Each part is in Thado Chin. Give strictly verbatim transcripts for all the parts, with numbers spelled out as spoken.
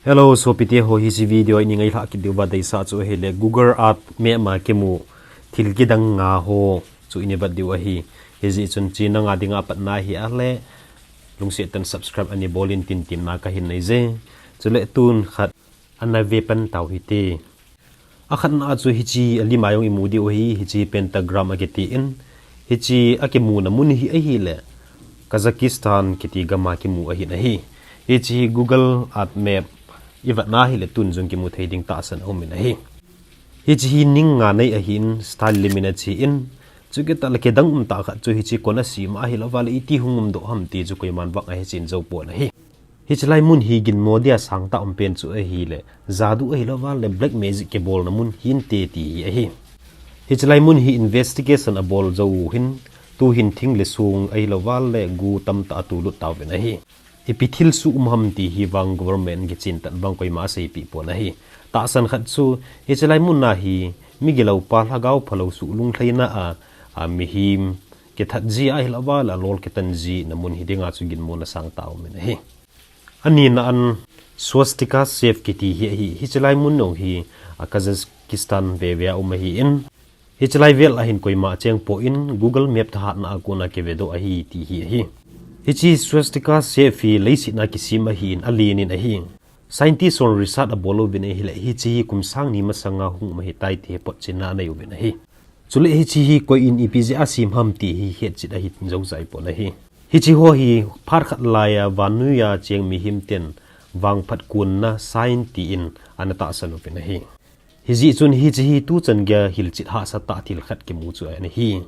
Hello, sopite ho, hiche video a i ngailhah kit diu va deisah chu ahile Google Earth map a kimu thil kidang nga ho chu i vet diu ahi. Hijeh chun hiche nanga dinga patna hi ahile lungset tah in subscribe ana bol in tin temna kahin nei e. Chule tun khat ana ve pan tau hite. Akhatna a chu hiche alim a jong i mu diu ahi, hiche pentagram akiti in, hiche akimuna mun hi ahile Kazakhstan kiti gam a kimu ahin ahi. Hiche hi Google Earth map i vetna ahile tun jong kimu thei ding tahsan aumin ahi. Hiche hi ning nga nei ahin, style lim in ache in, chukit tah le kidang um tah khat chu hiche kona asem ahilou vale iti hung um doh ham ti chu koiman vang ahe chen jou pon ahi. Hiche lai mun hi ginmo dia sangtah um pen chu ahile, jadu ahilou vale black magic kibolna mun hinte ti hi ahi. Hiche lai mun hi investigation abol jou u hin, tuhin thing le song ahilou vale gu tamtah atulut tauvin ahi. Ipi thil suh um ham ti hi vang government kichen tah vang koima aseipeh pon ahi. Tahsan khat chu, hiche lai mun a hi, migilou pa lhagao phalou suh lunglhaina a, a mihem kithat ji ahilou vale alol kitan jina mun hi dinga chu ginmona sangtah aumin ahi. Anina an swastika shape kiti hi ahi. Hiche lai mun jong hi, a Kazakhstan veve a um ahin, hiche lai vel a hin koima acheng poi in Google Map thahatna a kona kivedoh ahi ti hi ahi. Hiche swastika shape hi leiset a kisem ahin alen in ahi. Scientist hon research abol uvin ahile hiche hi kum sang ni masanga hung um ahitai ti hi photchenna anei uvin ahi. Chule hiche hi koi in ipi jeh a asem ham ti hi hetchet ahi jou jai pon ahi. Hiche ho hi phat khat laiya vannoi a cheng mihem ten vangphat konna sign ti in ana tahsan uvin ahi. Hijeh chun hiche hi tuchan geiya hilchet hahsa tah thil khat kimu chu ana hi.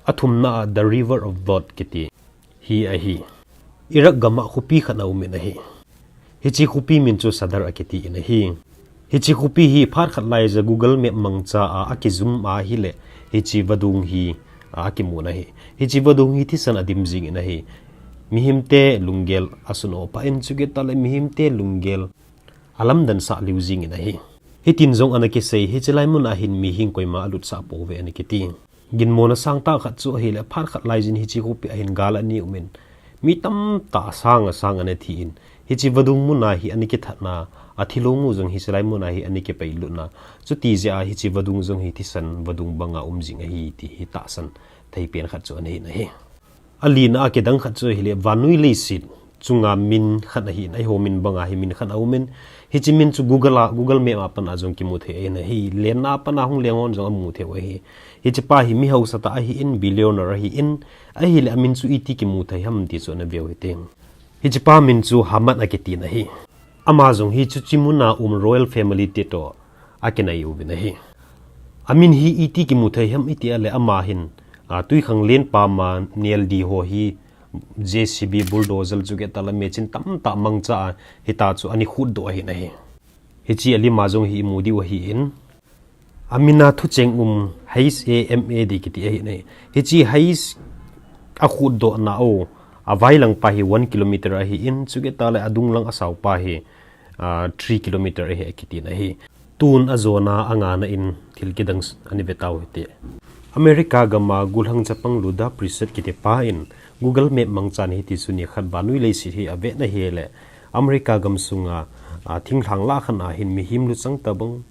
Athumna a The River of Blood kiti hi ahi. Iraq gam a khopi khat aumin ahi. Hiche khopi min chu Sadr akiti in ahi. Hiche khopi hi phat khat laiya Google Map mangcha a akijum ahile hiche vadung hi akimun ahi. Hiche vadung hi thisan adim jingin ahi. Mihemte lunggel asun opa in chukit tah le mihemte lunggel alamdan sah liu jingin ahi. Hitin jong ana kisei, hiche lai mun a hin mihem koima alutsah pouve ana kiti. Ginmona sangtah khat chu ahile phat khat laiyin hiche khopi a hin gal ani umin, mi tamtah sang asang ana thi in, hiche vadung mun a hi ana kithatna, athilong u jong hiche lai mun a hi ana kipeilutna, chuti jeh a hiche vadung jong hi thisan vadung banga um jing ahi ti hi tahsan thei pen khat chu ana hin ahi. Alina a kidang khat chu ahile vannoi leiset chunga min khat ahin, eiho min banga hi min khat aumin, hiche min chu Google a, Google Map a pat a jong kimu thei ahin ahi, lenna a pat a hung leng hon jong amu thei u ahi. Hiche pa hi mi hausa tah ahin, billionaire ahin, ahile amin chu iti kimu thei ham ti chu ana veu hite. Hiche pa min chu Hammad akitin ahi. Ama jong hi chuche mun a um royal family te toh akinai uvin ahi. Amin hi iti kimu thei ham iti ahile ama hin, a, twikhanglen pam a nel di ho hi J C B bulldozer chukit tah le machine tamtah mangcha a hitia chu ana khutdoh ahin ahi. Hiche alim a jong hi i mu diu ahin. Amin a thucheng um H A M A D kiti ahin ahi. Hiche H akhutdohna u, availang pa hi one kilometer ahin, chukit tah le adunglang asao pa hi, a, three kilometer ahi akitin ahi. Tun ajona angana in thil kidang s-, ana ve tau hite. America gam a gollhang chapang Luda Priestap kiti pa in Google Map mangchan hiti chu nikhat vannoi leiset hi avet na ahile America gam sunga, a, thinglhang lah khat a hin mihem luchang tabang,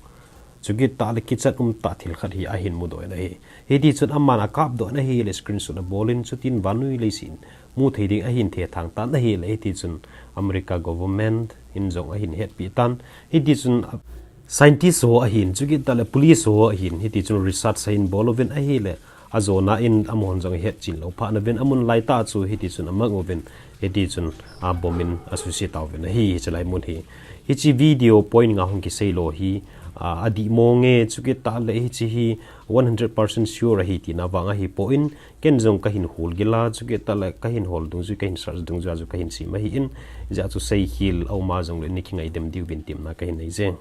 chukit tah le kichat um tah thil khat hi ahin mudoh in ahi. Hiti chun aman akapdoh in ahile screenshot abol in chutin vannoi leiset in mu thei ding ahin thethang tan ahile hiti chun America government in jong ahin hetpi tan. Hiti chun, a, scientist ho ahin, chukit tah le police ho ahin, hiti chun research ahin bol uvin ahile ajona in amahon jong ahetchen lou phat nauvin amun laitah chu hiti chun amang uvin, hiti chun abom in asuse tauvin ahi, hiche lai mun hi. Hiche video point nga hung kisei lou hi, a, adih mong e, chukit tah le hiche hi one hundred percent sure ahi tina vang ahipoi, ken jong kahin hol gila, chukit tah le kahin hol dungjuiya, kahin search dungjuiya chu kahin sim ahin, hijeh chun seikhel aum a jongle nei kingaidam diuvin temna kahin nei e.